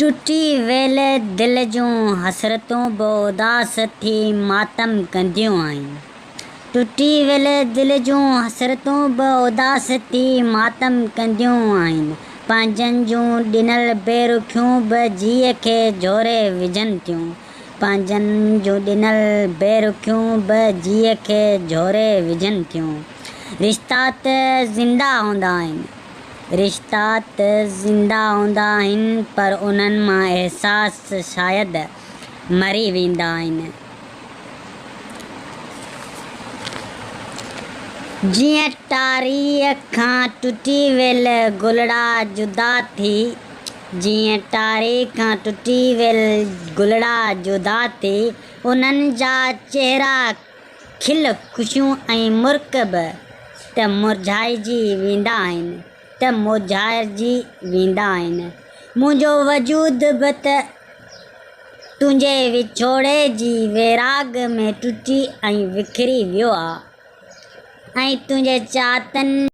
ٽٽي ويل دل جون حسرتون به اداس ٿي ماتم ڪنديون آهن. ٽٽي ويل دل جون حسرتون به اداس ٿي ماتم ڪنديون آهن. پنهنجن جون ڏنل بي رخيون به جيء کي جهوري وجهن ٿيون. پنهنجن جون ڏنل بي رخيون به جيء کي جهوري وجهن ٿيون. رشتا ته زنده هوندا آهن. رشتا ته زنده هوندا آهن پر انهن مان احساس شايد مري ويندا آهن. جيئن ٽاريء کان ٽٽي ويل گلڙا جدا ٿي، جيئن ٽاري کان ٽٽي ويل گلڙا جدا ٿي، انهن جا چهرا کل، خوشيون ۽ مرڪ به ته مرجهائجي ويندا آهن ته مرجهائجي ويندا آهن. منهنجو وجود به ته تنهنجي وڇوڙي جي ويراڳ ۾ ٽٽي ۽ وکري ويو آ ۽ تنهنجي چاهتن.